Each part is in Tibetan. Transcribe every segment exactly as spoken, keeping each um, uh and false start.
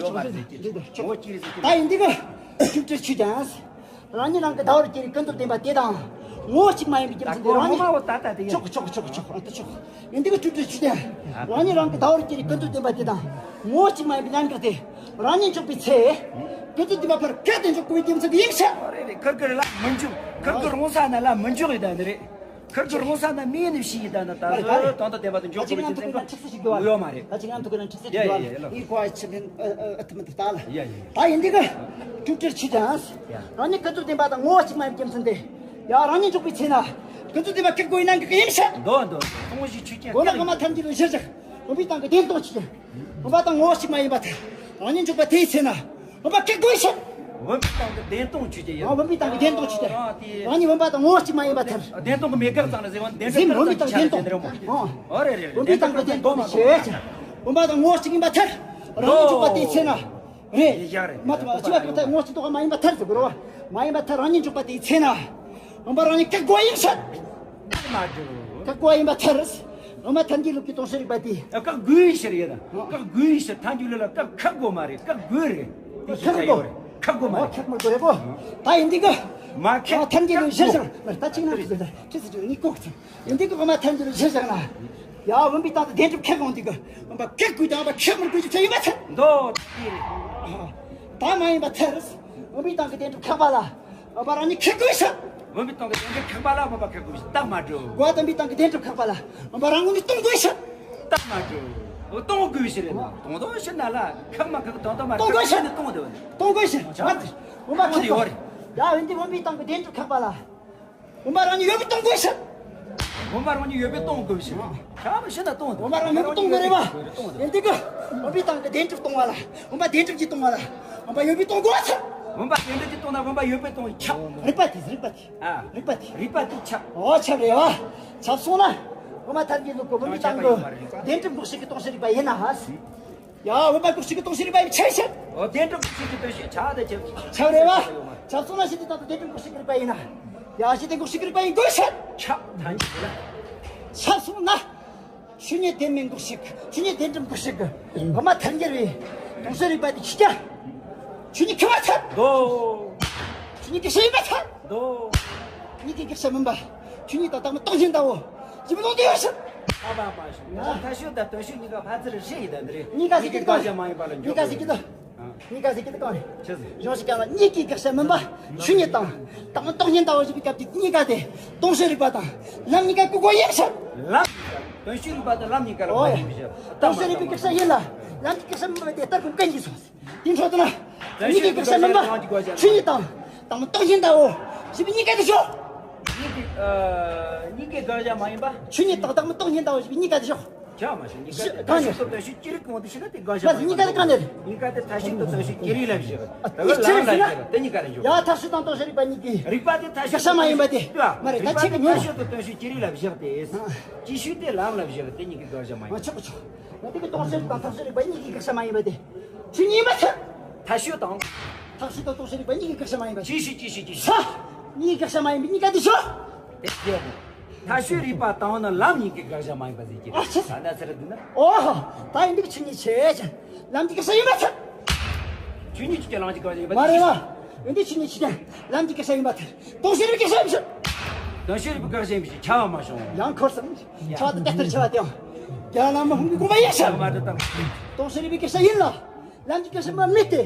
ཡོད་མ་རེད་ཟེར་གྱི། ངོ་བོ་གཅིག་རེད་ཟེར་གྱི། ད་ཡིན་འདི་གི་སྒྲུབ་བྲལ་ཆོས་ཀྱང་། རང་ཉིད་རང་གི་ཟླ་བར་གྱུར་པའི་ཀུན་རྫོབ་བདེན་པ་དེ་དང་། ངོ་བོ་གཅིག་མ་ཡིན་པའི་རྒྱུ་མཚན་དེ་རང་ཉིད། ངོ་མ་བོ་ད་ལྟ་དེ་ཡིན། ཆོག་ཆོག་ཆོག་ཆོག་ཨ་ད་ཆོག་ཡིན་འདི་གི་སྒྲུབ་བྲལ་ཆོས་ཀྱང་། རང་ཉིད་རང་གི་ཟླ་བར་གྱུར་པའི་ཀུན་རྫོབ་བདེན་པ་དེ་དང་། ངོ་བོ་གཅིག་མ་ཡིན་པའི་གནད་འགག་དེ། རང་ཉིད་འཇོག་པའི་ཚེ། ཀུན་རྫོབ་བདེན་པ་ཕར་ཁ་དེ་འཇོག་དགོས་པའི་རྒྱུ་མཚན་དེ་ཡིན་ཕྱིར། ཨོ་རེད་རེད། ཁུར་ཁུར་ལ་མི་འཇུག་ཁུར་ཁུར་རང་ས་ན་ལ་མི་འཇུག་ཡིན་ད་འདི་རེད། ཁུར་ཁུར་རང་ས་ན་མི་ཡིན་ནི་ཕྱི་ཡིན་ད་ན་ད་གཟོད་དོན་དུ་བདེན་པ་དེ་འཇོག་དགོས་པའི་རྒྱུ་མཚན་ཁོ་ཡོད་མ་རེད། ད་ཅི་ང་ཐུག་གི་ན་ཁྲིག་སེ་ཡ་ཡ་ཡ་ལ། ཡི་ཁོ་ཨ་ཆི་མིན་ཨ་ཐུ་མི་ད་ལ། ཡ་ཡ། ད་ཡིན་འདི་གི་སྒྲུབ་བྲལ་ཆོས་ཀྱང་། རང་ཉིད་ཀུན་རྫོབ་བདེན་པ་དང་ངོ་བོ་གཅིག་མ་ཡིན་རྒྱུ་མཚན་དེ། ཡ་རང་ཉིད་འཇོག་པའི་ཚེ་ན། ཀུན་རྫོབ་བདེན་པ་ཁེགས་དགོས་ཡིན་ན་འགག་གི་ཡིན་ཕྱིར། འདོད་འདོད་སྟོང་གཞི་ཆོས་ཅན། སྒོ་ན་ངོ་མ་ཐམས་ཅད་ལ་གཞིར་བཞག་བུམ་པའི་སྟེང་གི་བདེན་སྟོང་ཆོས་ཅན། བུམ་པ་དང་ངོ་བོ་གཅིག་མ་ཡིན་པར་ཐལ། རང་ཉིད་འཇོག་པ་དེའི་ཚེ་ན། བུམ་པ་ཁེགས་དགོས་ཕྱིར། བུམ་པའི་སྟེང་གི་བདེན་སྟོང་ཆོས་ཅན་ཡིན། ཨ་བུམ་པའི་སྟེང་གི་བདེན་སྟོང་ཆོས་ཅན། ཨ་དེ། རང་ཉིད་བུམ་པ་དང་ངོ་བོ་གཅིག་མ་ཡིན་པར་ཐལ། བདེན་སྟོང་གི་མེད་དགག་ཙམ་ལ་ཟེར་བ་བདེན་གྲུབ་ཟིན་ལྟར་བུམ་པའི་སྟེང་གི་བདེན་སྟོང་། ཙམ་གྱི་ཆ་ལ་ཟེར་རེད་མོ། ཨ་རེད་རེད་རེད། བུམ་པའི་སྟེང་གི་བདེན་སྟོང་ཆོས་ཅན། བུམ་པ་དང་ངོ་བོ་གཅིག་ཡིན་པར་ཐལ། རང་ཉིད་འཇོག་པ་དེའི་ཚེ་ན། རེད། ཡིན་ཡ་རེད། མ་ཐུབ་པ་ཅི་བ་ཐུབ་ཐལ། ངོ་བོ་གཅིག་ཐོག་མ་ཡིན་པར་ཐལ་ཟེར་དགོས་རེད་བ། མ་ཡིན་པར་ཐལ། རང་ཉིད་འཇོག་པ་དེའི་ཚེ་ན། བུམ་པ་རང་ཉིད་ཁེགས་དགོས་ཡིན་ཕྱིར། མ་འགྲོ། ཁེགས་དགོས་ཡིན་པར་ཐལ། བུམ་པ་ཐལ་འགྱུར་ལུགས་ཀྱི་སྟོང་ཕྱིར་རིག་པ་དེ། ཁེགས་དགོས་ཡིན་ཕྱིར་ཡིན། ཁེགས་དགོས་ཡིན་ཕྱིར་ཐལ་འགྱུར་ལུགས་ལ་ཁེགས་ཁེགས་དགོས་མ་རེད། ཁེགས་དགོས་རེད། དེ་ཁེགས་ཤེས་བྱ་ཡོད་རེད། ཁེགས་དགོས་མ་རེད། ཁེགས་མི་དགོས་རེད་གོ། ད་ཡིན་འདི་གི། མ་ཁེགས། ཐལ་འགྱུར་ལུགས་གཞིར་བཞག་ད་ཅིག་ན་ཁྲིད་ཟེར་ཁྲིད་ཟེར་ཁྲིད་ཟེར་གཉིས་ཀོག་ཚོད། ཡིན་འདི་གི་བུམ་པ་ཐལ་འགྱུར་ལུགས་གཞིར་བཞག་ན། ཡ་བུམ་པའི་སྟེང་དུ་བདེན་གྲུབ་ཁེགས་འོང་འདི་གི། བུམ་པ་ཁེགས་དགོས་དང་བུམ་པ་ཁེགས་མི་དགོས་ཀྱི་ཚད་ཡིན་པ་ཚད། མདོ་དེ་རེད། ད་མ་ཡིན་པ་ཐལ། བུམ་པའི་སྟེང་གི་བདེན་གྲུབ་ཁེགས་པ་ལ། བུམ་པ་རང་ཉིད་ཁེགས་དགོས་ཤིང་། བུམ་པའི་སྟེང་གི་བདེན་གྲུབ་ཁེགས་པ་ལ་བུམ་པ་ཁེགས་དགོས་ཤིང་རྟགས་མ་གྲུབ། འགོག་པ་དམ་པའི་སྟེང་གི་བདེན་གྲུབ་ཁེགས་པ་ལ་བུམ་པ་རང་ངོས་ནས་སྟོང་དགོས་ཤིང་། རྟགས་མ་གྲུབ། སྟོང་དགོས་ཤིང་རེད་ན། སྟོང་དོ་ཤི་ན་ལ་ཁེགས་མ་ཁེགས་དོན་དམ་མ་སྟོང་དགོས་ཤིང་། སྟོང་དེ་བ་ནི། སྟོང་དགོས་ཤིང་། བུམ་པ་ཁེགས་དགོས། ཡ་འོན་ཏེ་བུམ་པའི་སྟེང་གི་བདེན་གྲུབ་ཁེགས་པ་ལ། བུམ་པ་རང་ཉིད་ཡོད་པས་སྟོང་དགོས་ཤིང་། བུམ་པ་རང་ཉིད་ཡོད་པས་སྟོང་དགོས་ཤིང་། ཁྱབ་ཤི་ན་སྟོང་དེ། བུམ་པ་རང་ཡོད་པས་སྟོང་དགོས་རེད་བ། ཡིན་ཏེ་གི། བུམ་པའི་སྟེང་གི་བདེན་གྲུབ་སྟོང་བ་ལ། བུམ་པ་བདེན་གྲུབ་ཀྱིས་སྟོང་བ་ལ། བུམ་པ་ཡོད་པས་སྟོང་དགོས་ཤིང་། བུམ་པ་བདེན་གྲུབ་ཀྱིས་སྟོང་ན་བུམ་པ་ཡོད་པས་སྟོང་ཁྱབ། རིགས་པ་དེ་རིགས་པ་དེ། ཨ། རིགས་པ་དེ། རིགས་པ་དེ་ཁྱབ། ཨོ་ཁྱབ་རེད་བ། ཁྱབ་སོང་ན། བུམ་པ་ཐལ་འགྱུར་ལུགས་ཀྱི་བུམ་པའི་སྟེང་གི་བདེན་གྲུབ་འགོག་བྱེད་ཀྱི་སྟོང་ཕྱིར་རིག་པ་ཡིན་ན། ཡ་བུམ་པ་འགོག་བྱེད་ཀྱི་སྟོང་ཕྱིར་རིག་པ་ཡིན་ཕྱིར་ཕྱིར། ཨོ་བདེན་གྲུབ་འགོག་བྱེད་ཀྱི་སྟོང་ཕྱིར་ཆ་དེ་ཁྱབ། ཁྱབ་རེད་བ། ཁྱབ་སོང་ན་ཕྱིར་དེ་ལྟར་དུ་བདེན་གྲུབ་འགོག་བྱེད་ཀྱི་རིག་པ་ཡིན་ན། ཡ་ཕྱིར་དེ་འགོག་བྱེད་ཀྱི་རིག་པ་ཡིན་དགོས་ཕྱིར། ཁྱབ་ཐལ་འགྱུར་ལ། ཁྱབ་སོང་ན། ཆོས་ཉིད་བདེན་མེད་འགོག་བྱེད་ཀྱི། ཆོས་ཉིད་བདེན་གྲུབ་འགོག་བྱེད་ཀྱི། བུམ་པ་ཐལ་འགྱུར་བའི། སྟོང་ཕྱིར་རིག་པ་དེ་ཁྱབ་ཀྱང་། ཆོས་ཉིད་ཁེགས་པ་ཐལ། དོ། ཆོས་ཉིད་གེགས་བྱ་ཡིན་པ་ཐལ། དོ། གཉིས་ཀའི་གེགས་བྱ་མིན་པ། ཆོས་ཉིད་དང་བདག་མེད་སྟོང་ཉིད་ལྟ་བུ། ཇི་མི་ལོང་དུ་ཡོད་ཕྱིར། ཨ་བ་མ་ཞིག་ང་ཐ་ཤོད་དང་དོན་ཤོད་གཉིས་ཀ་ཕ་ཚིར་རེ་ཞིག་ཡིན་ད་འདི་རེད། གཉིས་ཀ་ཟེར་གྱི་འདུག་གཉིས་ཀ་ཟེར་གྱི་འདུག་གཉིས་ཀ་ཟེར་གྱི་འདུག་གང་རེད། ཆི་ཟེར། གཞུང་ཞིག་ཀྱང་ལ་གཉིས་ཀའི་གེགས་བྱ་མིན་པ། ཆོས་ཉིད་དང་། བདག་མེད་སྟོང་ཉིད་ལྟ་བུ་ཞེས་པའི་སྐབས་ཀྱི་གཉིས་ཀ་དེ། སྟོང་ཕྱིར་རིག་པ་དང་། ལམ་གཉིས་ཀ་ཀུན་དགོས་ཡིན་ཕྱིར། ལམ། དོན་ཤོད་རིག་པ་དང་ལམ་གཉིས་ཀ་ལ་ཨོ་ཡ། དགོས་ཡིན་ཕྱིར། སྟོང་ཕྱིར་རིག་པའི་གེགས་བྱ་ཡིན་ལ། ལམ་གྱི་སྐད་ཆ་མིན་པ་དེ་ལྟར་ཁོང་གན་གྱིས་སོང་། དེ་འཕྲོ་དུ་ན། གཉིས་ཀའི་དགག་བྱ་མིན་པ། ཆོས་ཉིད་དང་། དང་པོ་རྟོགས་ཞེན་དང་འོ། ཞེས་པའི་གཉིས་ཀ་དེ་ཤོག་གཉིས་ཀའི་ཨ། གཉིས་ཀའི་དགག་བྱ་མ་ཡིན་པ། ཆོས་ཉིད་དང་དང་པོ་རྟོགས་ཞེན་དང་འོ་ཞེས་པའི་གཉིས་ཀ་དེ་ཤོག་ཆགས་མ་བྱུང་། གཉིས་ཀ་དེ་གང་ཡིན། མཐར་ཕྱིན་དང་དོན་བྱེད་ཀྱི་རིགས་གང་དུ་ཞེ་ན་དེ་དགག་བྱ་མ་ཡིན། གཉིས་ཀ་དེ་མཐར་ཕྱིན་དང་དོན་བྱེད་ཀྱི་རིགས་ལ་བཞག་དེ་ག་ལམ་ལ་བཞག་དེ་གཉིས་ཀ་རེ་འཇོག་ཡ་མཐར་ཕྱིན་དང་དོན་བྱེད་རིགས་པ་གཉིས་ཀའི། རིགས་པ་དེ་མཐར་ཕྱིན་དགག་བྱ་མ་ཡིན་པ་དེ། མ་རེད། ད་ཁྱེད་ཀྱི་མཐར་ཕྱིན་དང་དོན་བྱེད་ཀྱི་རིགས་ལ་བཞག་སྟེ། ཅི་ཞིག་དེ་ལམ་ལ་བཞག་དེ་གཉིས་ཀའི་དགག་བྱ་མ་ཡིན། ཆོག་ཆོག་ང་དེ་གི་དོན་བྱེད་རིགས་དང་མཐར་ཕྱིན་རིགས་པ་གཉིས་ཀའི་དགག་བྱ་མ་ཡིན་པ་དེ། ཆོས་ཉིད་ཡིན་པ་ཆགས། མཐར་ཕྱིན་དང་། མཐར་ཕྱིན་དང་དོན་བྱེད་རིགས་པ་གཉིས་ཀའི་དགག་བྱ་མ་ཡིན་པ། ཅི་ཞིག་ཅི་ཞིག་ཅི་ཞིག་ས། གཉིས་ཀའི་དགག་བྱ་མ་ཡིན་པའི་གཉིས་ཀ་དེ་ཤོག་དེ་དེ་མཐར་ཕྱིན་རིགས་པ་དང་ནི་ལམ་གཉིས་ཀའི་དགག་བྱ་མ་ཡིན་པ་ཟེར་གྱི། ཨ་ཆེ། ད་ན་ཚར་འདུག་ན། ཨོ། ད་ཡིན་འདུག་ཆོས་ཉིད་ཆེ་ཆེ། ལམ་གྱི་དགག་བྱ་ཡིན་པ་ཆགས། ཆོས་ཉིད་ཀྱི་ལམ་གྱི་དགག་བྱ་ཡིན་པ། མ་རེད་བ། ཡིན་འདུག་ཆོས་ཉིད་ཆེ་ཆེ། ལམ་གྱི་དགག་བྱ་ཡིན་པ་ཐལ། དོན་བྱེད་རིགས་ཀྱི་དགག་བྱ་ཡིན་པ་ཆགས། དོན་བྱེད་རིགས་ཀྱི་དགག་བྱ་ཡིན་པ་ཆགས་ཆགས་པ་མ་བྱུང་། ཡང་འཁོར་སོང་། ཆགས་དང་དེ་ལྟར་ཆགས་པ་དེའང་། རྒྱ་ནག་མི་ཧུང་གི་དགོངས་པ་ཡིན་ཞིང་། མ་རེད་དང་། དོན་བྱེད་རིགས་པའི་དགག་བྱ་ཡིན་ལ། ལམ་གྱི་དགག་བྱ་མ་མེད་དེ།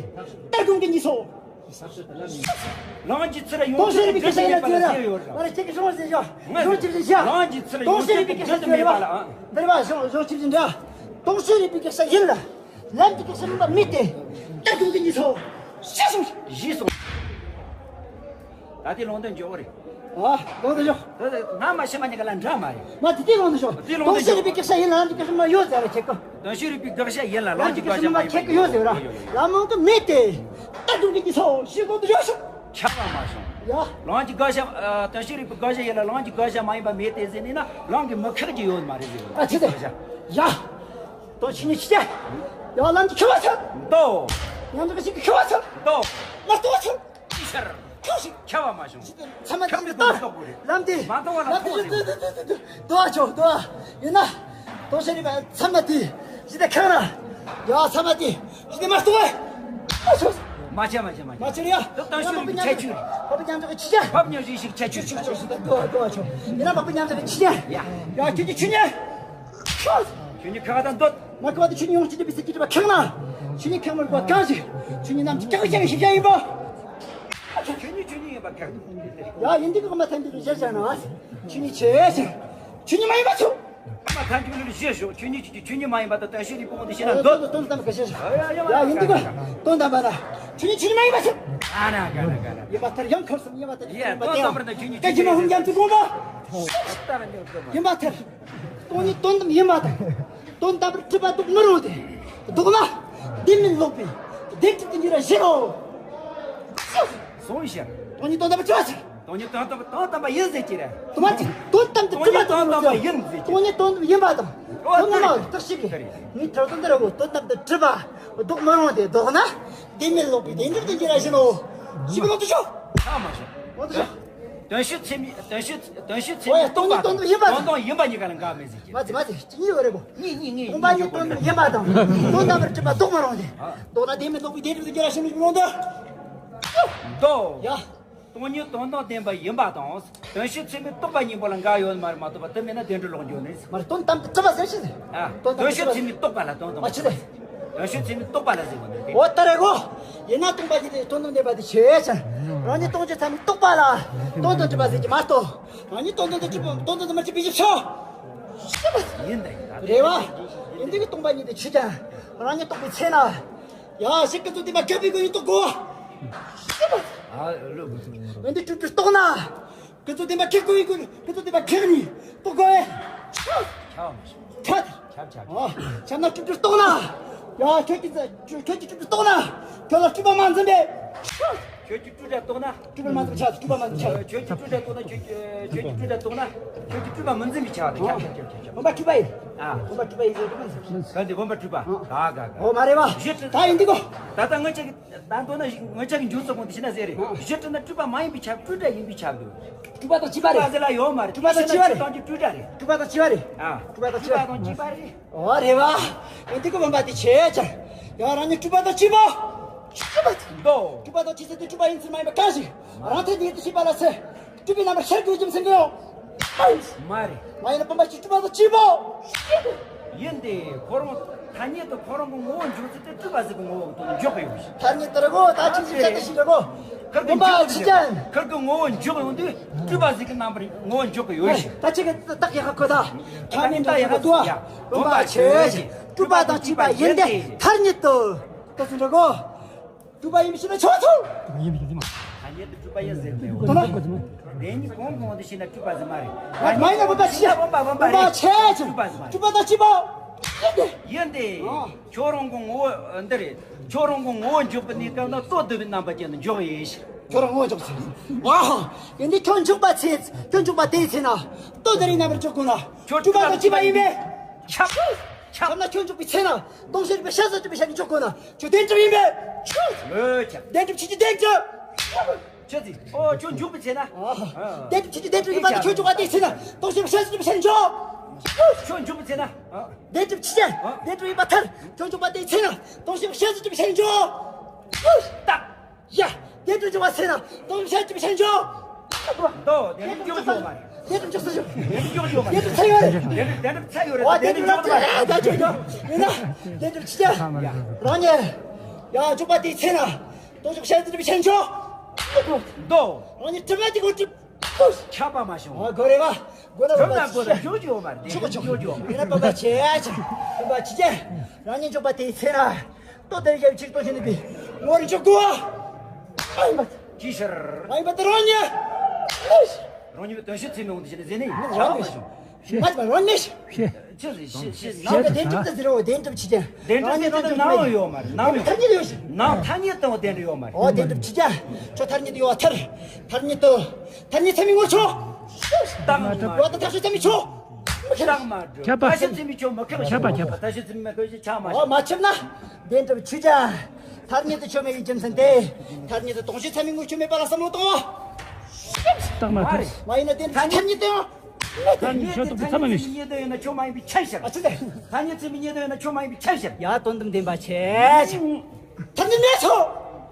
ལྟར་སྒོམ་གྱི་གཉིས་སོ། ལམ་གྱི་ཚུལ་ཡོངས་ལྡན་གྱི་དགག་བྱ་ཡིན་ལ་ཟེར་བ། ང་རང་ཁྱེད་ཀྱི་གཞུང་ཟེར་བཞག་གཞུང་ཅིག་ཟེར་བཞག་ལམ་གྱི་ཚུལ་ཡོངས་ལྡན་གྱི་དགག་བྱ་མེད་པ་ལ། འདིར་བ་གཞུང་གཞུང་ཅིག་ཟེར་འདྲ། དོན་བྱེད་རིགས་པའི་དགག་བྱ་ཡིན་ལ། ལམ་གྱི་དགག་བྱ་མིན་པ་མེད་དེ། ལྟར་སྒོམ་གྱི་གཉིས་སོ། ཞེས་གསུངས། ཞེས་གསུངས། ད་དེ་ལུང་དོན་འཇོག་རེད། ཨ། ལུང་དོན་འཇོག་ད་དེ་སྔ་མ་ཕྱི་མ་གཉིས་ཀ་ལ་འདྲ་མ་རེད། མ་དེ་དེ་ལུང་དོན་འཇོག་དེ་ལུང་དོན་འཇོག་དོན་བྱེད་རིགས་པའི་དགག་བྱ་ཡིན་ལ་ལམ་གྱི་དགག་བྱ་མ་ཡོད་ཟེར་བ་ཁྱེད་ཀྱིས། དོན་བྱེད་རིགས་པའི་དགག་བྱ་ཡིན་ལ་ལམ་གྱི་དགག་བྱ་མ་ཡིན་པ་ཁྱེད་ཀྱིས་ཡོད་ཟེར་བ། ལམ་མང་དུ་མེད་དེ། ལྟར་སྒོམ་གྱི་གཉིས་སོ། ཞེས་ལུང་དོན་འཇོག་ཤོག་ཆགས་པ་མ་བྱུང་། ཡ། ལམ་གྱི་དགག་བྱ། ཨ། དོན་བྱེད་རིགས་པའི་དགག་བྱ་ཡིན་ལ་ལམ་གྱི་དགག་བྱ་མ་ཡིན་པ་མེད་དེ་ཟེར་ནས་ན་ལམ་གྱི་མི་ཁེགས་ཀྱི་ཡོད་མ་རེད་ཟེར་བ། ཨ་ཆི་ཟེར། ཡ། དོན་བྱེད་གཉིས་ཆི་ཟེར། ཡ་ལམ་གྱི་ཁེགས་པ་ཆགས། འདུག་ཡང་དག་ཞིག་གི་ཁེགས་པ་ཆགས། འདུག་མ་རྟོགས་པ་ཆགས། ཅི་ཕྱིར། ཁེགས་ཤིག་ཁྱབ་པ་མ་བྱུང་། ཚད་མ་ཁྱབ་དེ་ནི་དོན་ལྟར་རྟོགས་པ་རེད། ལམ་དེ། མ་མཐོང་བ་ལ་ལམ་དེ་ཐོགས་ཟེར། དུ་དུ་དུ་དུ་དུ་དུ་བ་ཆོག་དུ་བ། ཡིན་ན། དོན་བྱེད་རིགས་པ་ཚད་མ་དེ། ཞི་བདེ་ཁེགས་ན། ཡ་ཚད་མ་དེ། ཞི་བདེ་མ་རྟོགས་པ། ཨ་ཆོག་མ་བྱས་མ་བྱས་མ་བྱས། མ་བྱས་ཡ། དེ་དོན་བྱེད་རིགས་པའི་ཁྱད་ཆོས་རེད། འཕགས་པའི་མཉམ་འཇོག་གི་ཆི་ཟེར། འཕགས་པའི་མཉམ་འཇོག་ཞིག་ཁྱད་ཆོས། ཆོག་ཆོག་ཆོག་དུ་བ་དུ་བ་ཆོག་ཡིན་ན་འཕགས་པའི་མཉམ་འཇོག་གི་ཆི་ཟེར། ཡ། ཡ་ཁྱོད་ཀྱི་ཆོས་ཉིད། ཆོས་ཉིད་ཁེགས་པ་དང་འདོད། མ་ཁེགས་པ་དེ་ཆོས་ཉིད་ཡོངས་སུ་གཅོད་པའི་སེམས་ཀྱི་སྒྲིབ་པ་ཁེགས་ན། ཆོས་ཉིད་ཁེགས་མི་རུང་བ་གང་ཞིག་ཆོས་ཉིད་རྣམས་ཀྱི་ཀྱང་ཀྱང་ཞིག་ཀྱང་ཡིན་པ། ཆོས་ཉིད་ཆོས་ཉིད་ཡིན་པ་ཁེགས་འདུག་ཡ་ཡིན་འདི་གི་དབུ་མ་ཐལ་འགྱུར་ལུགས་གཞིར་བཞག་ན། ཆོས་ཉིད་ཆོས་ཅན། ཆོས་ཉིད་མ་ཡིན་པ་ཆོས། དབུ་མ་ཐལ་འགྱུར་ལུགས་གཞིར་བཞག་ཆོས་ཉིད་ཀྱི་ཆོས་ཉིད་མ་ཡིན་པ་དང་དོན་བྱེད་རིགས་པོ་འདི་ཤེས་ན་འདོད། དོན་དམ་པ་གཞིར་བཞག་ཡ་ཡིན་འདི་གི་དོན་དམ་པ་ན། ཆོས་ཉིད་ཆོས་ཉིད་མ་ཡིན་པ་ཆོས། ཨ་ན་ག་ན་ག་ན། ཡིན་པ་ལྟར་ཡང་འཁོར་གསུམ་ཡིན་པ་ལྟར། ཡ་དོན་དམ་པར་ན་ཆོས་ཉིད་ཀྱི་ཆོས་ཉིད། ཀྱི་མ་ཧུམ་རྒྱ་མཚོའི་དགོངས་པ། ཡིན་པ་ལྟར། སྟོང་ཉིད་དོན་དམ་ཡིན་པ་དང་། དོན་དམ་པར་གྲུབ་པ་ལྡོག་མི་རུང་སྟེ། ལྡོག་ན། བདེན་མེད་ལོག་པའི། བདེན་གྲུབ་ཏུ་འགྱུར་བ་བཞིན་ནོ། གསུངས་ཤིང་། སྟོང་ཉིད་དོན་དམ་པར་གྲུབ་པ་ཟེར། སྟོང་ཉིད་དོན་དམ་དོན་དམ་པ་ཡིན་ཟེར་གྱི་རེད། དུ་མ་ཅིག་དོན་དམ་དུ་གྲུབ་པ་དང་། སྟོང་ཉིད་དོན་དམ་པ་ཡིན་ཟེར་གྱི། སྟོང་ཉིད་དོན་དམ་ཡིན་པ་དང་། ཨོ་དོན་དམ་པ་བརྟག་ཞིབ་ཀྱི། ངའི་ཐར་དོན་འདི་ར་གོ། དོན་དམ་དུ་གྲུབ་པ་ལྡོག་མི་རུང་སྟེ། ལྡོག་ན། བདེན་མེད་ལོག་པའི་བདེན་གྲུབ་ཏུ་འགྱུར་བ་བཞིན་ནོ། ཞེས་པའི་ལུང་དུ་ཞོག་ཨ་མ་ཞོག་འོ་དོ་ཞོག་དོན་བྱེད་ཚད་མའི། དོན་བྱེད། དོན་བྱེད་ཚད་མའི་རྟོག་པ་ལ། སྟོང་ཉིད་དོན་དམ་ཡིན་པ་དང་། དོན་དམ་ཡིན་པ་གཉིས་ཀ་ལ་འགལ་མེད་ཟེར་གྱི། མ་ཚད་མ་ཚད་གཉིས་ཡོད་རེད་གོ། གཉིས་གཉིས་གཉིས། སྟོང་པ་ཉིད་དོན་དམ་ཡིན་པ་དང་། དོན་དམ་པར་གྲུབ་པ་ལྡོག་མི་རུང་སྟེ། ལྡོག་ན་བདེན་མེད་ལོག་པའི་བདེན་གྲུབ་ཏུ་འགྱུར་བ་ཞིག་མི་རུང་དོ། དོ། ཡ། སྟོང་ཉིད་དོན་དམ་བདེན་པ་ཡིན་པ་དང་། དོན་བྱེད་ཚད་མའི་རྟོག་པ་གཉིས་པོ་ལ་འགལ་ཡོད་མ་རེད་མ་གཏོགས་པ། དེ་མེད་ན་བདེན་གྲུབ་ལོག་འགྱོ་ནི། མ་རེད། དོན་དམ་དུ་གྲུབ་པ་ཟེར་ཞིག་ཨ། དོན་དམ་དུ་གྲུབ་པ། དོན་བྱེད་ཚད་མའི་རྟོག་པ་ལ་དོན་དམ། ཨ་ཅི་རེད། དོན་བྱེད་ཚད་མའི་རྟོག་པ་ལ་ཟེར་བ་ནི། འོ་ད་རེད་གོ། ཡིན་ན་སྟོང་པ་ཉིད་དེ་དོན་དམ་བདེན་པ་དེ་ཆོས་ཅན། རང་ཉིད་སྟོང་བྱེད་ཚད་མའི་རྟོག་པ་ལ་དོན་དམ་གྲུབ་པ་ཟེར་གྱི་མ་གཏོགས། རང་ཉིད་དོན་དམ་དུ་གྲུབ་པ། དོན་དམ་དུ་མ་གྲུབ་པའི་ཕྱིར། ཡིན་ད་ཡིན་ད། རེད་བ། ཡིན་འདི་གི་སྟོང་པ་ཉིད་དེ་ཆོས་ཅན། རང་ཉིད་རྟོགས་པའི་ཚེ་ན། ཡ་ཞིག་ཀུན་རྫོབ་བདེན་པ་ཁེགས་པའི་སྒོ་ནས་རྟོགས་དགོས། ཨ་ལོ། འོན་ཏེ་སྤྲོས་བྲལ་རྟོགས་ན། ཀུན་རྫོབ་བདེན་པ་ཁེགས་དགོས་པའི་སྒོ་ནས། ཀུན་རྫོབ་བདེན་པ་ཁེགས་ནས་རྟོགས་དགོས། ཁྱབ་མ་ཁྱབ་ཁྱབ་ཁྱབ། ཨ། ཁྱབ་ན་སྤྲོས་བྲལ་རྟོགས་ན། ཡ་ཁྱོད་ཀྱིས་ཁྱོད་ཀྱིས་སྤྲོས་བྲལ་རྟོགས་ན། ཁྱོད་ལ་སྤྲོས་པ་མ་འཛིན་པས། ཁྱོད་ཀྱིས་སྤྲོས་བྲལ་རྟོགས་ན། སྤྲོས་པ་མ་འཛིན་པ་ཆགས། སྤྲོས་པ་མ་འཛིན་ཆགས། ཁྱོད་ཀྱིས་སྤྲོས་བྲལ་རྟོགས་ན། ཁྱོད་ཀྱིས་ཁྱོད་ཀྱིས་སྤྲོས་བྲལ་རྟོགས་ན། ཁྱོད་ཀྱིས་སྤྲོས་པ་མི་འཛིན་པའི་ཆ་དེ་ཁྱབ་ཁྱབ་ཁྱབ་ཁྱབ། བུམ་པ་འཁྲུལ་པ་ཡིན། ཨ། བུམ་པ་འཁྲུལ་པ་ཡིན་ཟེར་གི་མིན་ཟེར། ག་འདི་བུམ་པ་འཁྲུལ་པ། ཨ། ག་ག་ག་འོ་མ་རེད་བ། གཞི་ད་ཡིན་འདི་གོ། ད་ལྟ་ངེད་ཅག་གི་ད་འདོད་ན་ངེད་ཅག་གི་འཇུག་ཚོགས་ཀུན་ཏུ་ཤི་ན་ཟེར་རེད། ཨ། གཞི་དྲི་ན་སྤྲོས་པ་མ་ཡིན་པའི་ཆ། སྤྲོས་བྲལ་ཡིན་པའི་ཆ་འདུག་སྤྲོས་པ་དང་བཅས་པ་རེད། སྤྲོས་པ་ཟེར་ལ་ཡོད་མ་རེད། སྤྲོས་པ་དང་བཅས་པ་རེད། སྤྲོས་བྲལ་རེད། སྤྲོས་པ་དང་བཅས་པ་རེད། ཨ། སྤྲོས་པ་དང་བཅས་པ་རེད། འོ་རེད་བ། ཡིན་འདི་གོ། བུམ་པ་དེ་ཆོས་ཅན། ཡང་རང་ཉིད་སྤྲོས་པ་དང་བཅས་པ། སྤྲོས་པ་དེ་འདོ། སྤྲོས་པ་དང་བཅས་ཚད་དེ་སྤྲོས་པ་ཡིན་ཚུལ་མ་ཡིན་པ་གང་ཞིག་རང་ཐད་ཉིད་དུ་ཤེས་པ་ལ་ཟེར། སྤྲོས་པའི་རྣམ་པར་ཤར་དགོས་རྒྱུ་མཚན་གྱིས་ཡོད། མ་རེད། མ་ཡིན་ན་བུམ་པ་ཞིག་སྤྲོས་པ་དང་བཅས་པ། ཡིན་ཏེ་ཁོ་རང་ ཐ་སྙད་དུ་ཁོ་རང་གི་ངོ་བོ་འཇོག་ཚུལ་དེ་སྤྲུལ་པ་ཟིག་གི་ངོ་བོ་དང་འཇོག་གི་ཡོད་ཞིང་། ཐ་སྙད་དུ་ར་གོ་ད་ཅི་ཞིག་ཆ་དེ་ཞིག་ར་གོ། ཁིར་གི་བུམ་པ་འཇོག་ཆི་ཅན། ཁིར་གི་ངོ་བོ་འཇོག་ཡོང་དུས་སྤྲུལ་པ་ཟིག་གི་རྣམ་པར་ངོ་བོ་འཇོག་གི་ཡོད་ཞིང་། ད་ཅི་གི་ད་ཡག་གོ་ད། ཐ་སྙད་དུ་ར་གོ་ད། བུམ་པ་ཆི་ཅན། སྤྲུལ་པ་དང་བཅས་པ་ཡིན་ཏེ་ཐ་སྙད་དུ། ད་ཅི་ར་གོ། སྤྲུལ་པ་ཡིན་ཞེ་ན་ཆོག་ཆོག་ཡིན་པའི་ཡིན་མ། ཐ་སྙད་དུ་སྤྲུལ་པ་ཡིན་ཟེར་མེད་འོ། དེ་ནི་གོང་གོང་དུ་ཤེས་ན་སྤྲུལ་པ་ཟེར་མ་རེད། མ་ཡིན་ན་བུམ་པ་ཆི་ཅན། བུམ་པ་བུམ་པ་རེད། ཆི་ཅན། སྤྲུལ་པ་ཟེར་མ་རེད། སྤྲུལ་པ་དང་བཅས་པ་ཡིན་ཏེ། ཡིན་ཏེ། ཨ། ཁྱོད་རང་གི་ངོ་བོ་འདི་རེད། ཁྱོད་རང་གི་ངོ་བོ་འཇོག་པའི་གནས་སྐབས་ན་ལྟོ་ལྡིར་བའི་རྣམ་པ་ཅན་དུ་འཇོག་ཡིན་ཞེས། ཁྱོད་རང་ངོ་བོ་འཇོག་ཚེ། ཨ། ཡིན་ཏེ་ཁྱོད་འཇོག་པ་ཚེ། ཁྱོད་འཇོག་པ་དེའི་ཚེ་ན་ལྟོ་ལྡིར་བའི་རྣམ་པར་འཇོག་དགོས་ན། ཁྱོད་སྤྲུལ་པ་དང་བཅས་པ་ཡིན་པས། ཁྱབ། ཁྱབ་ན་ཁྱོད་འཇོག་པའི་ཚེ་ན་སྟོང་ཞིང་རིག་པའི་ཤ་ཟ་སྤྲུལ་པའི་ཤ་ནི་འཇོག་དགོས་ན། ཁྱོད་བདེན་གྲུབ་ཡིན་པས། ཁྱོད། ཨོ་ཁྱབ། བདེན་གྲུབ་ཆོས་ཅན། བདེན་གྲུབ། ཁྱོད་ཚིག་ཨོ་ཁྱོད་འཇོག་པའི་ཚེ་ན། ཨ། བདེན་གྲུབ་ཆོས་ཅན། བདེན་གྲུབ་ཡིན་པ་དེ་ཁྱོད་འཇོག་པ་དེའི་ཚེ་ན་སྟོང་ཞིང་རིག་པའི་ཤ་ཟ་སྤྲུལ་པའི་ཤ་ནི་འཇོག་ཁྱོད་འཇོག་པའི་ཚེ་ན། ཨ། བདེན་གྲུབ་ཆོས་ཅན། ཨ། བདེན་གྲུབ་ཡིན་པ་མཐར་ཁྱོད་འཇོག་པ་དེའི་ཚེ་ན་སྟོང་ཞིང་རིག་པའི་ཤ་ཟ་སྤྲུལ་པའི་ཤ་ནི་འཇོག་ད། ཡ། བདེན་གྲུབ་འཇོག་པ་ཚེ་ན་སྟོང་ཞིང་རིག་པའི་ཤ་ཟ་སྤྲུལ་པའི་ཤ་ནི་འཇོག་མདོ་བདེན་གྲུབ་འཇོག་ཆོག་མ་རེད། བདེན་གྲུབ་འཇོག་ས་ཞོག་བདེན་གྲུབ་འཇོག་ཆོག་མ་རེད། བདེན་གྲུབ་ཚད་ཡོད་རེད། བདེན་གྲུབ་བདེན་གྲུབ་ཚད་ཡོད་རེད། ཨོ་བདེན་གྲུབ་འཇོག་ཆོག་མ་རེད། ད་ཆོག་ཆོག་ཡིན་ན་བདེན་གྲུབ་ཆི་ཅན། རང་ཉིད། ཡ་འཇོག་པ་དེའི་ཚེ་ན་སྟོང་ཞིང་རིག་པའི་ཤ་ཟ་སྤྲུལ་པའི་ཤ་ནི་འཇོག་མདོ། རང་ཉིད་གྲུབ་པ་དེ་གོ་གྲུབ། ཁྱབ་པ་མ་བྱུང་། ཨ་གོ་རེ་བ། གོ་ན་གྲུབ་ན་གོ་ན་འཇོག་རྒྱུ་ཡོད་མ་རེད། ཆོག་ཆོག་འཇོག་རྒྱུ་ཡོད་མ་རེད། ཡིན་ན་བུམ་པ་ཆི་ཅན། བུམ་པ་ཆི་ཅན། རང་ཉིད་འཇོག་པ་དེའི་ཚེ་ན། ལྟོ་ལྡིར་བའི་ཕྱིར་ལྟོ་ཞིག་ནུས་པའི་ངོ་བོར་འཇོག་དགོས། ཨ་ཡིན་པ། ཅིའི་ཕྱིར། ཨ་ཡིན་པ་དེ་རང་ཉིད། རང་ཉིད་དོན་ཕྱིར་ཚད་མའི་དབང་དུ་བྱས་ནས་ཟེར་ནས་ཡིན་ན་ཁྱབ་པ་མ་བྱུང་། ཤེས། ང་ཚོ་རང་མེད། ཤེས། ཆི་ཟིག་ཤེས་ཤེས་ནང་དུ་བདེན་གྲུབ་ཏུ་ཟེར་རོ། བདེན་གྲུབ་ཆི་ཅན། བདེན་གྲུབ་ནི་ནང་དུ་ནང་ཡོད་མ་རེད། ནང་ཡོད། ཐ་སྙད་ཡོད་ཤིག་ནང་ཐ་སྙད་དང་བདེན་གྲུབ་ཡོད་མ་རེད། ཨོ་བདེན་གྲུབ་ཆི་ཅན། ཁྱོད་ཐ་སྙད་དུ་ཡོད་ཐར། ཐ་སྙད་དུ། ཐ་སྙད་ཚད་མའི་ངོར་ཆོག་རྟགས་མ་གྲུབ། ད་ཐ་སྙད་ཚད་མའི་ཆོག་རྟགས་མ་གྲུབ། ཁྱབ་པ། ཐ་སྙད་ཚད་མའི་ཆོག་མི་ཁེགས། ཁྱབ་པ་ཁྱབ་པ། ཐ་སྙད་ཚད་མའི་མི་ཁེགས་ཆགས་མ། ཨོ་མ་ཁྱབ་ན། བདེན་གྲུབ་ཆི་ཅན། ཐ་སྙད་དུ་ཆོས་མེད་པའི་རྒྱུ་མཚན་དེ། ཐ་སྙད་དུ་སྟོང་ཞིང་ཚད་མའི་ངོར་ཆོས་མེད་པ་ལ་བསམ་བློ་གཏོང་བ། རྟགས་མ་གྲུབ། མ་ཡིན་ན་བདེན་གྲུབ་ཐ་སྙད་དུ་ཡང་། ཐ་སྙད་ཆོས་རྟོགས་པའི་ཚད་མ་མིན་ཞིང་། ཐ་སྙད་ཚད་མའི་ཉེ་དོན་ཡོད་ན་ཆོས་མ་ཡིན་པའི་ཁྱབ་ཕྱིར། ཨ་ཅི་སྟེ། ཐ་སྙད་ཚད་མའི་ཉེ་དོན་ཡོད་ན་ཆོས་མ་ཡིན་པའི་ཁྱབ་ཕྱིར། ཡ་དོན་དམ་བདེན་པ་ཆེ་ཆེ། ཐ་སྙད་མེད་ཚོ།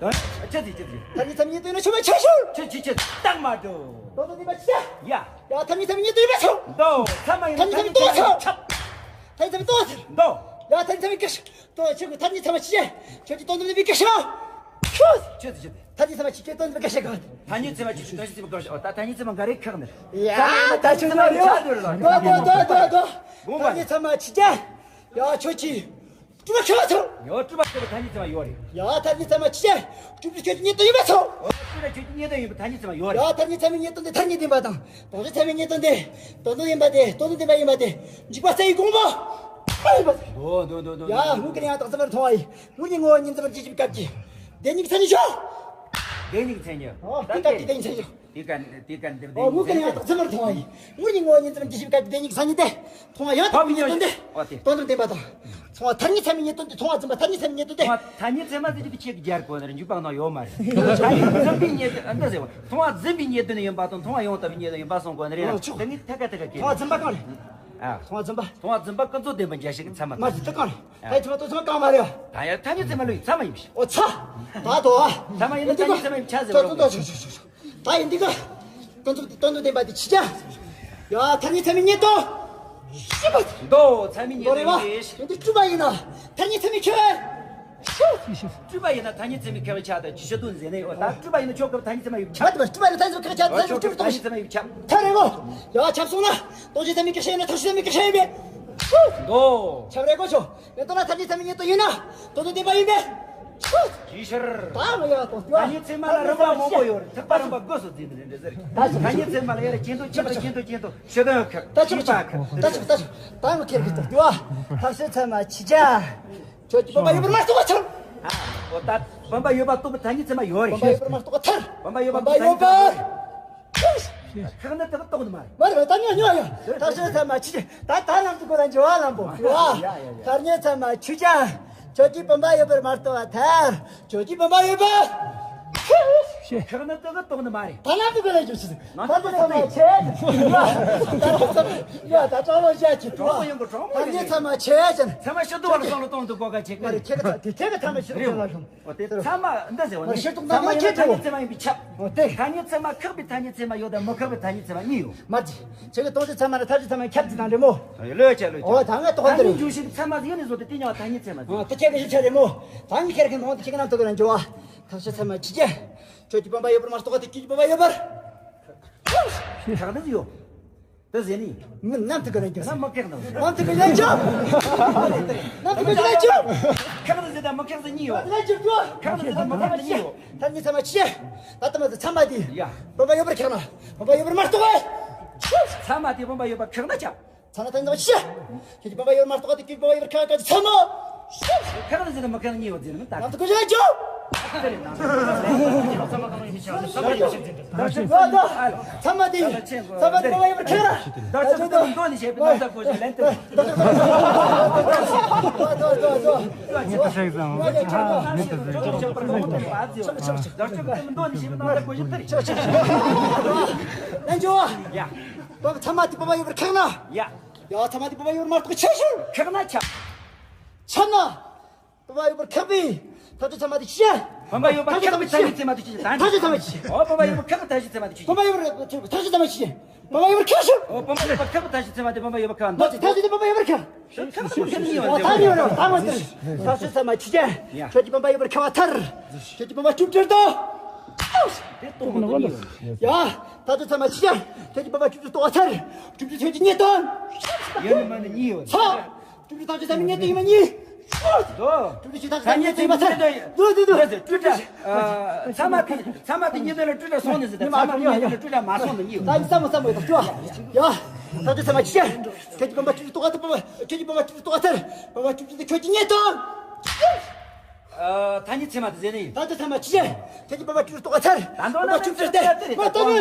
དོན། ཨ་ཅི་སྟེ་ཅི་སྟེ། ཐ་སྙད་ཚད་མའི་ཉེ་དོན་ཡོད་ན་ཆོས་མ་ཡིན་ཁྱབ་ཕྱིར། ཆོས་ཅི་ཆོས་རྟགས་མ་གྲུབ། དོན་དམ་བདེན་པ་ཆེ། ཡ། ཡ་ཐ་སྙད་ཚད་མའི་ཉེ་དོན་ཡོད་མེད་ཚོ། མདོ། ཚད་མ་ཡིན་ན་ཐ་སྙད་ཚད་མའི་ཉེ་དོན་ཡོད་མེད་ཚོ། ཁྱབ། ཐ་སྙད་ཚད་མའི་ཉེ་དོན་ཡོད་མེད་ཚོ། མདོ། ཡ་ཐ་སྙད་ཚད་མའི་ཉེ་དོན་ཡོད་མེད་ཁྱབ་ཕྱིར། དོན་ཆོས་ཀྱི་ཐ་སྙད་ཚད་མ་ཆི་ཅན། ཁྱོད་ཀྱི་དོན་དམ་བདེན་པའི་སྐད་ཆ། ཁྱོད། ཁྱོད་ཀྱི་ཐ་སྙད་ཚད་མ་ཆི་ཅན། དོན་དམ་བདེན་པའི་སྐད་ཆ་གང་། ཐ་སྙད་ཚད་མ་ཆི་ཅན། དོན་དམ་བདེན་པའི་སྐད་ཆ་གང་། ད་ཐ་སྙད་ཚད་མ་འགའ་རེ་ཁག་ནི། ཡ། ད་ཐ་སྙད་ཚད་མ་ཡོད། དོ་དོ་དོ་དོ་དོ། དགོངས་པ། ཐ་སྙད་ཚད་མ་ཆི་ཅན། ཡ་ཁྱོད་ཀྱི། སྤྲུལ་པ་ཁྱོད་ཚོ། ཡ་སྤྲུལ་པ་ཁྱོད་ཐ་སྙད་ཚད་མ་ཡོད་རེད། ཡ་ཐ་སྙད་ཚད་མ་ཆི་ཅན། སྤྲུལ་པའི་ཁྱོད་ཀྱི་ཉེ་དོན་ཡོད་མེད་ཚོ། ཡ་སྤྲུལ་པ་ཁྱོད་ཀྱི་ཉེ་དོན་ཡོད་པའི་ཐ་སྙད་ཚད་མ་ཡོད་རེད། ཡ་ཐ་སྙད་ཚད་མའི་ཉེ་དོན་དེ་ཐ་སྙད་བདེན་པ་དང་། དོན་ཚན་ཚད་མའི་ཉེ་དོན་དེ། དོན་དམ་བདེན་པ་དེ། དོན་དམ་བདེན་པ་ཡིན་པ་དེ། འཇིག་པ་རྩ་བའི་དགོངས་པ། ཨ་ཡིན་པ་དེ། འདོ་འདོ་འདོ་འདོ། ཡ་དངོས་ཀྱི་ཡང་དག་ཚད་མར་མཐོང་བ་ཡིན། དངོས་ཀྱི་ངོ་བོ་ཉིད་འཛིན་པར་བྱེད་ཀྱི་སྐབས་ཀྱི། བདེན་གཉིས་མཚན་ཉིད་ཤོག་བདེན་གཉིས་མཚན་ཉིད། ཨོ་དེ་སྐབས་ཀྱི་བདེན་གཉིས་མཚན་ཉིད་ཤོག་དེ་ག་དེ་ག་འདིར་བདེན་གཉིས་མཚན་ཉིད། ཨོ་དངོས་ཀྱི་ཡང་དག་ཚད་མར་མཐོང་བ་ཡིན། དངོས་ཀྱི་ངོ་བོ་ཉིད་འཛིན་པར་བྱེད་ཀྱི་སྐབས་ཀྱི་བདེན་གཉིས་མཚན་ཉིད་དེ། མཐོང་བ་ཡང་དག་པའི་ཉེ་དོན་དེ། ཨོ་དེ། དོན་དམ་བདེན་པ་དང་། མཚུངས་པ་ཐ་སྙད་ཚད་མའི་ཉེ་དོན་དེ། མཐོང་བ་འཛིན་པ་ཐ་སྙད་ཚད་མའི་ཉེ་དོན་དེ། མཐོང་བ་ཐ་སྙད་ཚད་མ་ཟེར་རྒྱུ་དེ་ཁྱེད་ཀྱི་རྒྱལ་གོ་ནར་འཇུག་པ་ནང་ཡོད་མ་རེད། ཐ་སྙད་འཛིན་པའི་ཉེ་དོན་འདི་ཟེར་བ། མཐོང་བ་འཛིན་པའི་ཉེ་དོན་ཡིན་པ་དང་མཐོང་བ་ཡང་དག་པའི་ཉེ་དོན་ཡིན་པ་གསུངས་གོ་ནི་རེད། ཨ་ཆོག་དེ་ངས་ཐད་ཀ་ཐད་ཀ་ཁྱེད། མཐོང་བ་འཛིན་པ་གང་རེད། ཨ། མཐོང་བ་འཛིན་པ། མཐོང་བ་འཛིན་པ་ཀུན་རྫོབ་བདེན་པ་འཇལ་བྱེད་ཀྱི་ཚད་མ། མ་ཟེར་དེ་གང་རེད། ད་ཡང་ཚད་མ་དོ་ཚད་མ་གང་མ་རེད། ད་ཡང་ཐ་སྙད་ཚད་མ་ལོས་ཚད་མ་ཡིན་པ་ཞིག་ཨོ་ཚ། ད་དོ། ཚད་མ་ཡིན་ན་ཐ་སྙད་ཚད་མ་ཡིན་ཆ་ཟེར་བ། ད་ཡིན་འདི་ག་ཀུན་རྫོབ་དོན་དམ་བདེན་པ་དེ་ཆི་ཅན། ཡ་ཐ་སྙད་ཚད་མའི་ཉེ་དོན། ཤི་བ། མདོ་ཚད་མའི་ཉེ་དོན་རེད་བ། ཡིན་ཏེ་སྤྲུལ་པ་ཡིན་ན་ཐ་སྙད་ཚད་མའི་ཁྱད་པར། སྤྲུལ་པ་ཡིན་ན་ཐ་སྙད་ཚད་མའི་ཁྱད་པར་ཆགས་དང་ཇི་ཞིག་ཏུ་འཛིན་ནས་ཡོད། ད་སྤྲུལ་པ་ཡིན་ན་ཆོག་གི་ཐ་སྙད་ཚད་མ་ཡོད་ཆགས། མ་དེ་མ་སྤྲུལ་པ་ཡིན་ན་ཐ་སྙད་ཚད་མའི་ཁྱད་པར་ཆགས། ད་སྤྲུལ་པ་ཐ་སྙད་ཚད་མ་ཡོད་ཆགས། ཐ་རེད་གོ། ཡ་ཁྱབ་སོང་ན་རྟོགས་བྱེད་ཚད་མའི་སྐད་ཆ་ཡིན་ན་ཐ་སྙད་ཚད་མའི་སྐད་ཆ་ཡིན་པས། མདོ། ཁྱབ་རེད་གོ་ཆོ། ཡང་ཐ་ན་ཐ་སྙད་ཚད་མའི་ཉེ་དོན་ཡིན་ན། དོན་དམ་བདེན་པ་ཡིན་པས། ཇི་ཕྱིར། ད་མི་ཡག་ཏོ། ཐ་སྙད་ཚད་མ་ལ་རིམ་པ་མང་པོ་ཡོད་རེད། ཐེག་པ་རིམ་པ་དགུ་སོགས་འཛིན་ནི་རེད་ཟེར། ད་ཐ་སྙད་ཚད་མ་ལ་ཡ་རེ་གྱེན་དུ་གྱེན་དུ་གྱེན་དུ་གྱེན་དུ་ཞེ་དོན་ཁག་ད་ཆོག་ཆོག་ད་ཆོག་ད་ཆོག་ད་ངོ་ཁེར་གི་ཏོ། ཐ་སྙད་ཚད་མ་ཆི་ཅན། ཁྱོད་ཀྱི་བུམ་པ་ཡོད་པར་མ་རྟོགས་པ་ཚང་། ཨ། འོ་ད་བུམ་པ་ཡོད་པ་རྟོགས་པའི་ཐ་སྙད་ཚད་མ་ཡོད་རེད། བུམ་པ་ཡོད་པར་མ་རྟོགས་པ་ཐར། བུམ་པ་ཡོད་པ་རྟོགས་པའི་ཐ་སྙད་ཚད་མ་ཡོད་རེད། ཁག་ནི་དེ་ལ་རྟོགས་ནི་མ་རེད། མ་རེད། ད་ཉོ་ཉོ་ཡ། ཐ་སྙད་ཚད་མ་ཆི་ཅན། ད་ད་ལམ་དུ་གོ་ལ་འཇུ་བ་ལམ་པོ། ཡ་ཡ་ཡ། ཐ་སྙད་ཚད་མ་ཆི་ཅན། ཁྱོད་ཀྱི་བུམ་པ་ཡོད་པར་མ་རྟོགས་པ་ཐར། ཁྱོད་ཀྱི་བུམ་པ་ཡོད་པ། ཁག་ནི་དེ་གི་དོག་ནི་མ་རེད། ད་ལམ་དུ་ག་ལ་རྒྱུ་ཞིག་ང་ད་ཚོ་ཚང་མ་ཆེ་ཡ་ད་ཚང་མ་ཡ་ད་གྲོགས་པོ་བཤད་ཀྱི་གྲོགས་པོ་ཡོང་གི་གྲོགས་པོ་ད་ངས་ཚང་མ་ཆེ་ཡ་ཚང་མ་ཤི་དུ་བ་ལ་སོང་ལ་གཏོང་དུ་གོ་ག་ཆེ་གི་མ་རེད་ཁྱེད་ཀྱི་ཁྱེད་ཀྱི་ཐ་མ་ཤི་དུ་ལ་ཤོང་། འོ་དེ་ཚང་མ་འདི་ཟེར་བ་ནི་ཤི་དུ་ཚང་མ་ཡོད་ན་ཐ་སྙད་ཚད་མ་ཡིན་པའི་ཁྱབ། འོ་དེ་ཐ་སྙད་ཚད་མ་ཁག་པའི་ཐ་སྙད་ཚད་མ་ཡོད་དང་མི་ཁག་པའི་ཐ་སྙད་ཚད་མ་གཉིས་ཡོད། མ་རེད། ཁྱེད་ཀྱི་དོགས་གཞི་ཚད་མ་ནི་ཐ་སྙད་ཚད་མ་ཁྱབ་ཀྱི་དང་འདྲེ་མོ། ལོས་ཆ་ལོས་ཆ། འོ་ད་ངས་དོགས་ཐ་འདི་སྙད་རེད། འཇུག་ཤིག་ཚད་མ་ཡོད་ནི་བཟོ་དེ་དེ་ཉག་ཐ་སྙད་ཚད་མ་ཟེར། འོ་དེ་ཁྱེད་ཀྱི་ཤི་ཆ་རེད་མོ། ད་ངས་ཁྱེད་ཀྱི་ནང་དུ་ཁྱེད་ཀྱི་ནང་དུ་ག་ལ་འཇུ་བ། ཐག་ཆོད་ཚད་མ་ཅི་བྱེད། ཁྱོད་ཀྱི་བུམ་པ་ཡོད་པར་མ་གཏོགས་དེ་ཁྱོད་ཀྱི་བུམ་པ་ཡོད་པར། ཁག་ནི་ཡོད། དེ་ཟེར་ནི། ངི་ནམ་དུ་ག་ལ་འཇུ། ནམ་མ་ཁེག་ནམ། ནམ་དུ་ག་ལ་འཇུ། ནམ་དུ་ག་ལ་འཇུ། ཁག་ནི་ཟེར་དང་མ་ཁེག་ཟེར་གཉིས་ཡོད། ཁག་ནི་ཟེར་དང་མ་ཁེག་ཟེར་གཉིས་ཡོད། ད་ནི་ཚད་མ་ཅི་བྱེད། ད་ལྟ་མ་ཟེར་ཚད་མ་དེ། ཡ། བུམ་པ་ཡོད་པར་ཁེག་ན། བུམ་པ་ཡོད་པར་མ་གཏོགས། ཚད་མ་དེ་བུམ་པ་ཡོད་པར་ཁེག་ན་ཅག་ཚ་ན་ཐན་ཚ་ཤི། ཁྱེད་ཀྱི་བུམ་པ་ཡོད་མ་གཏོགས་དེ་ཁྱེད་ཀྱི་བུམ་པ་ཡོད་ཁ་ཁ་ཚ་མོ། ཁ་ཁ་ཟེར་ན་མ་ཁ་གཉིས་ཡོད་ཟེར་ན་མི་ལྟ། ང་ཚོ་ཀུ་ཤ་ཅོ། ཚ་མ་དེ། ཚ་མ་དེ་བུམ་པ་ཡོད་ཁ་ར། ད་ཚོད་དུ་འདོན་ནི་བྱེད་པའི་ནང་ས་བཀོད་ཅིག་ལན་སྟེར། ལན་ཅོ། ལན་ཅོ། བུམ་པ་ཡོད་པར་ཁེག་ན། ཡ། ཡ་ཚད་མ་དེ་བུམ་པ་ཡོད་པར་མ་གཏོགས་ཁྱེར་ཤོག་ཁེག་ན་ཁྱབ། ཁྱབ་ན། བུམ་པ་ཡོད་པར་ཁེག་པའི་ཐག་གཅོད་ཚད་མ་དེ་ཤེས། བུམ་པ་ཡོད་པར་ཁེག་པའི་ཐག་གཅོད་ཚད་མ་དེ་ཤེས། ཐག་གཅོད་ཚད་མ་དེ་ཤེས། ཨོ་བུམ་པ་ཡོད་པར་ཁེག་པའི་ཐག་གཅོད་ཚད་མ་དེ་ཤེས། བུམ་པ་ཡོད་པར་ཐག་གཅོད་ཚད་མ་ཤེས། བུམ་པ་ཡོད་པར་ཁེག་ཤོག་ཨོ་བུམ་པ་ཡོད་པར་ཁེག་པའི་ཐག་གཅོད་ཚད་མ་དེ་བུམ་པ་ཡོད་པར་ཁེག་པ་འདོད་ཅིག་ཐག་གཅོད་དེ་བུམ་པ་ཡོད་པར་ཁེག་ཁེག་པའི་ཐག་གཅོད་ཚད་མ་ཤེས། ཨོ་ད་ནི་ཡོད་རེད། ད་མ་འདོད། ཐག་གཅོད་ཚད་མ་ཅི་བྱེད། ཁྱོད་ཀྱི་བུམ་པ་ཡོད་པར་ཁེག་པ་ཐར། ཁྱོད་ཀྱི་བུམ་པ་བཅུ་བཅུར་གཏོགས། དེ་གཏོང་མི་འདུག་ཡ། ཐག་གཅོད་ཚད་མ་ཅི་བྱེད། ཁྱོད་ཀྱི་བུམ་པ་བཅུ་བཅུར་གཏོགས་པ་ཐར། བཅུ་བཅུ་ཁྱོད་ཀྱི་རྙེད་དོན། ཡོད་ནི་མ་ནི་གཉིས་ཡོད། ཚ། བཅུ་བཅུ་ཐག་གཅོད་ཚད་མའི་རྙེད་དོན་ཡིན་པ་གཉིས། དོ། བཅུ་བཅུ་ཐག་གཅོད་ཚད་མའི་རྙེད་དོན་ཡིན་པ་ཚར། དོ་དོ་དོ། བཅུ་བཅུ། ཚད་མ་དེ་ཚད་མ་དེ་རྙེད་དོན་ལ་སྤྲོས་བྲལ་སོང་ནི་ཟེར་ཏེ་ཚད་མ་དེ་རྙེད་དོན་ལ་སྤྲོས་བྲལ་མ་སོང་ནི་གཉིས་ཡོད། ད་ཡིན་ས་མོ་ས་མོ་ཡོད་ད་བཅུ། ཡ། ཐག་གཅོད་ཚད་མ་ཅི་བྱེད། ཁྱོད་ཀྱི་བུམ་པ་བཅུ་བཅུ་གཏོགས་པ་ཐར། བུམ་པ་བཅུ་བཅུ་གཏོགས་པ་ཐར། བུམ་པ་བཅུ་བཅུ་དེ་ཁྱོད་ཀྱི་རྙེད་དོན། ཨ། ཐ་སྙད་ཚད་མ་དེ་ཟེར་ནི་ཡིན། ད་ལྟ་ཚད་མ་ཅི་བྱེད། ཁྱེད་ཀྱི་བུམ་པ་བཅུ་བཅུ་གཏོགས་པ་ཚར། ད་འདོད་ན་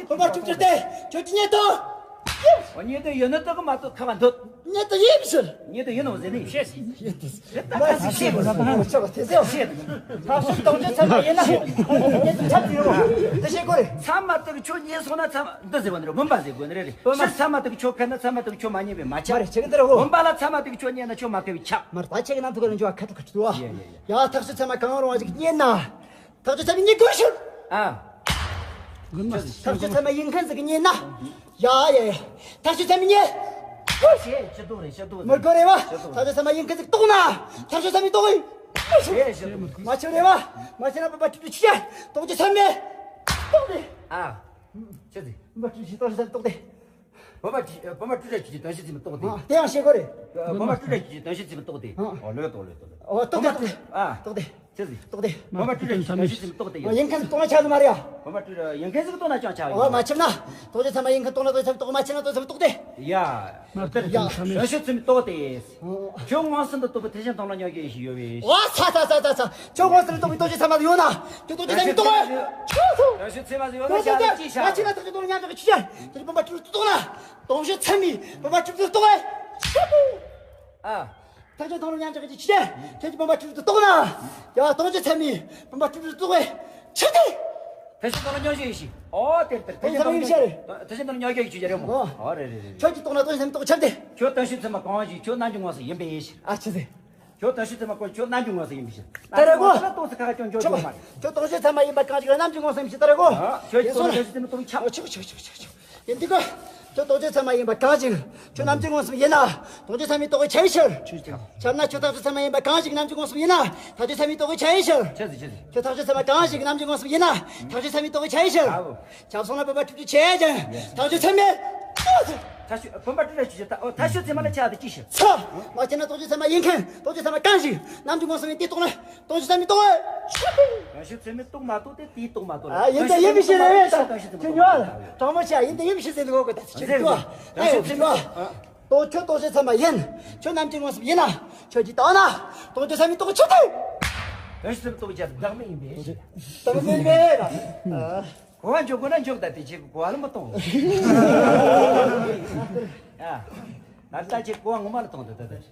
བུམ་པ་བཅུ་བཅུ་སྟེ། བུམ་པ་བཅུ་བཅུ་སྟེ། ཁྱོད་ཀྱི་རྙེད་དོན། འོ་རྙེད་དོན་ཡོད་ནི་དག་གི་མ་གཏོགས་ཁ་བ་འདོད། རྙེད་དོན་ཡིན་ཟེར། རྙེད་དོན་ཡིན་ནོ་ཟེར་ནི་ཡིན། ཤེས་སི། ཡིན་ཏེ། དེ་ལྟ་ཁ་ཅིག་ཤེས་དགོས་ས་མ་ཆོག་དེ་ཟེར། ཤེས་དགོས། ཐག་གཅོད་གཏོང་རྒྱུ་ཚད་མ་ཡིན་ན། རྙེད་དོན་ཁྱབ་ཀྱི་ཡོད། དེ་ཤེས་དགོས་རེད། ཚད་མ་དག་གི་ཁྱོད་རྙེད་སོང་ན་ཚད་མ་འདི་ཟེར་བ་ནི་རེད། བུམ་པ་ཟེར་དགོས་ནི་རེད། རེད། ཕྱིར་ཚད་མ་དག་གི་ཁྱོད་ཁེག་ན་ཚད་མ་དག་གི་ཁྱོད་མ་རྙེད་པས་མ་ཁྱབ། མ་རེད་ཁྱེད་ཀྱི་འདི་རེད་འོ། བུམ་པ་ལ་ཚད་མ་དག་གི་ཁྱོད་རྙེད་ན་ཁྱོད་མ་ཁེག་པས་ཁྱབ། མ་རེད་ད་ཁྱེད་ཀྱི་ནང་དུ་ག་རེ་འཇོག་ཁ་ཐུག་ཁ་ཐུག་ཏུ་བ། ཡ་ཡ་ཡ། ཡ་ཐག་གཅོད་ཚད་མ་གང་རུང་བ་ཞིག་རྙེད་ན། ཐག་གཅོད་ཚད་མའི་རྙེད་དགོས་ཤོག་ཨ། ཐག་གཅོད་ཚད་མ་ཡིན་མཁན་ཟིག་གི་རྙེད་ན། ཡ་ཡ་ཡ། ཐག་གཅོད་ཚད་མའི་རྙེད། ཤེས་ཤེས་དོགས་རེད་ཤེས་དོགས་མི་དགོས་རེད་བ། ཐག་གཅོད་ཚད་མ་ཡིན་མཁན་ཟིག་རྟོགས་ན། ཐག་གཅོད་ཚད་མའི་རྟོགས་ཡིན། ཤེས་ཤེས་དོགས་མ་ཆོད་རེད་བ། མ་ཆོད་ན་བུམ་པ་བཅུ་བཅུ་ཆེ། རྟོགས་རྒྱུ་ཚད་མས། རྟོགས་ཏེ། ཨ། ཆེ་ཟིག་བུམ་པ་བཅུ་བཅུ་རྟོགས་རྒྱུ་ཚད་མས་རྟོགས་ཏེ། བུམ་པ་བཅུ་བུམ་པ་བཅུ་ཆ་ཆུ་ཆུ་དོན་ཤེས་ཚིག་མི་རྟོགས་ཏེ། ཨ། དེ་ཡང་ཤེས་དགོས་རེད། བུམ་པ་བཅུ་ཆ་ཆུ་ཆུ་དོན་ཤེས་ཚིག་མི་རྟོགས་ཏེ། ཨ། ཨོ་ལོས་རྟོགས་ལོས་རྟོགས་ལོས། ཨོ་རྟོགས་ཏེ་རྟོགས་ཏེ། ཨ། རྟོགས་ཏེ། ཆེ་ཟིག་རྟོགས་ཏེ། བུམ་པ་བཅུ་ཆ་ཆུ་ཆུ་དོན་ཤེས་ཚིག་མི་རྟོགས་ཏེ། ཨ། ཡིན་མཁན་ཟིག་རྟོགས་ན་ཆགས་ནི་མ་རེད་ཡ། བུམ་པ་བཅུ་ཆ་ཡིན་མཁན་ཟིག་རྟོགས་ན་ཅང་ཆགས་ཡོད། ཨོ་མ་ཆེབ་ན། རྟོགས་རྒྱུ་ཚད་མ་ཡིན་མཁན་རྟོགས་ན་རྟོགས་རྒྱུ་ཚད་མི་རྟོགས། མ་ཆེབ་ན་རྟོགས་རྒྱུ་ཚད་མི་རྟོགས་ཏེ། ཡ། དོན་ཤེས་ཚིག་མི་རྟོགས་ཏེ། ཁྱོད་མངོན་སུམ་དུ་རྟོགས་པའི་ཐེག་ཆེན་མཐོང་ལམ་མྱོང་རྒྱུ་ཡེ་ཤེས་ཡོད་པས། ཨ་ཚ་ཚ་ཚ་ཚ་ཚ། ཁྱོད་མངོན་སུམ་དུ་རྟོགས་པའི་རྟོགས་བྱའི་ཚད་མ་དེ་ཡོད་ན། ཁྱོད་རྟོགས་བྱའི་ཚད་མས་རྟོགས་པས། རྟོགས་བྱའི་ཚད་མ་དེ་ཡོད་ན་ཅི་ཡིན་ཟེར་ན། ཅི་ཡིན་ཟེར་ན། ཐེག་ཆེན་མཐོང་ལམ་མྱོང་རྒྱུ་ཡེ་ཤེས་ཡོད་པས། ཁྱོད་བུམ་པ་བཅུ་བཅུ་རྟོགས་ན། རྟོགས་བྱའི་ཚད་མས་བུམ་པ་བཅུ་བཅུ་རྟོགས་པས། ཨ། ཐེག་ཆེན་མཐོང་ལམ་མྱོང་རྒྱུ་ཡེ་ཤེས་ཡོད་པས། ཁྱོད་ཀྱིས་བུམ་པ་བཅུ་བཅུ་རྟོགས་ན། ཡ། རྟོགས་བྱའི་ཚད་མས་བུམ་པ་བཅུ་བཅུ་རྟོགས་པས། ཆི་སྟེ། ཐེག་ཆེན་མཐོང་ལམ་མྱོང་བྱེད་ཡེ་ཤེས། ཨོ་དེ་རེད་དེ་རེད། ཐེག་ཆེན་མཐོང་ལམ་མྱོང་བྱེད་ཡེ་ཤེས་རེད་མོ། ཨོ་རེད་རེད་རེད། ཁྱོད་ཀྱིས་རྟོགས་ན་རྟོགས་བྱའི་ཚད་མས་རྟོགས་པས་ཁྱབ་སྟེ། ཁྱོད་དོན་ཤེས་ཚད་མ་གང་ཞིག་ཁྱོད་རྣམ་འགྱུར་མངོན་སུམ་ཡིན་པས་ཡེ་ཤེས། ཨ་ཆི་སྟེ། ཁྱོད་དོན་ཤེས་ཚད་མ་གང་ཁྱོད་རྣམ་འགྱུར་མངོན་སུམ་ཡིན་པས་ཤེས། ད་རེད་གོ། ཁྱོད་རྟོགས་ཚད་ཁ་ཁ་ཅུང་ཅོ་ཆོག་གོ་མ་རེད། ཁྱོད་རྟོགས་བྱའི་ཚད་མ་ཡིན་པ་གང་ཞིག་ལ་རྣམ་འགྱུར་མངོན་སུམ་ཡིན་པས་ཤེས། ད་རེད་གོ། ཨ། ཁྱོད་ཀྱིས་རྟོགས་ན་དོན་ཤེས་ཚད་མས་རྟོགས་པས་ཁྱབ། ཨོ་ཆོག་ཆོག་ཆོག་ཆོག་ཆོག་ཡིན་དུས་ཀ། ཁྱོད་རྟོགས་བྱའི་ཚད་མ་ཡིན་པ་གང་ཞིག་ཁྱོད་རྣམ་འགྱུར་མངོན་སུམ་ཡིན་ན། རྟོགས་བྱའི་ཚད་མས་རྟོགས་པས་ཁྱབ་ཡེ་ཤེས། ཁྱབ་ན་ཁྱོད་རྟོགས་བྱའི་ཚད་མ་ཡིན་པ་གང་ཞིག་རྣམ་འགྱུར་མངོན་སུམ་ཡིན་ན། རྟོགས་བྱའི་ཚད་མས་རྟོགས་པས་ཁྱབ་ཡེ་ཤེས། ཁྱེད་ཚོས་ཁྱེད་ཚོས། ཁྱོད་རྟོགས་བྱའི་ཚད་མ་གང་ཞིག་རྣམ་འགྱུར་མངོན་སུམ་ཡིན་ན། རྟོགས་བྱའི་ཚད་མས་རྟོགས་པས་ཁྱབ་ཡེ་ཤེས། ཨའོ། ཁྱབ་སོང་ན་བུམ་པ་བཅུ་བཅུ་ཆེ་ཡེ་ཤེས། རྟོགས་བྱའི་ཚད་མས། ཐེག་ཆེན་བུམ་པ་བཅུ་བཅུ་ཆེ་ཡེ་ཤེས། ཨོ་ཐེག་ཆེན་ཚད་མ་ལ་ཆ་དེ་ཅི་ཤེས། ཚ། མ་ཁྱེད་ན་རྟོགས་བྱའི་ཚད་མ་ཡིན་མཁན་རྟོགས་བྱའི་ཚད་མ་གང་ཞིག་རྣམ་འགྱུར་མངོན་སུམ་ཡིན་དེ་རྟོགས་ན། རྟོགས་བྱའི་ཚད་མས་རྟོགས་པས་ཁྱབ་སྟེ། ཐེག་ཆེན་ཚད་མས་རྟོགས་མ་རྟོགས་དེ་དེས་རྟོགས་མ་རྟོགས་ལ། ཨ་ཡིན་དེ་ཡིན་པའི་ཕྱིར་རེད། ཁྱོད་ཉོ་ཨ། དྲང་མོ་བྱ་ཡིན་དེ་ཡིན་པའི་ཕྱིར་ཟེར་ནི་འོ་གི་ད་ཁྱེད་ཉོ་ཨ། ཨ་ཡིན་ཁྱོད་ཉོ་ཨ། ཁྱོད་རྟོགས་བྱའི་ཚད་མ་ཡིན། ཁྱོད་རྣམ་འགྱུར་མངོན་སུམ་ཡིན་ན། ཁྱོད་ཀྱིས་བལྟས་ན། རྟོགས་བྱའི་ཚད་མས་རྟོགས་པས་ཁྱབ་སྟེ། ཐེག་ཆེན་ཚད་མས་རྟོགས་པས་ཁྱབ་སྟེ་བདག་མེད་ཡིན་པས། བདག་མེད་ཡིན་པས། གོ་བ་འཇོག་དགོས་ན་འཇོག་ད་དེ་ཅིག་གོ་བ་ལ་མི་གཏོང་། ཨ། ད་ལྟ་ཅིག་གོ་བ་ངོ་མ་ལ་གཏོང་ད་ད་ད།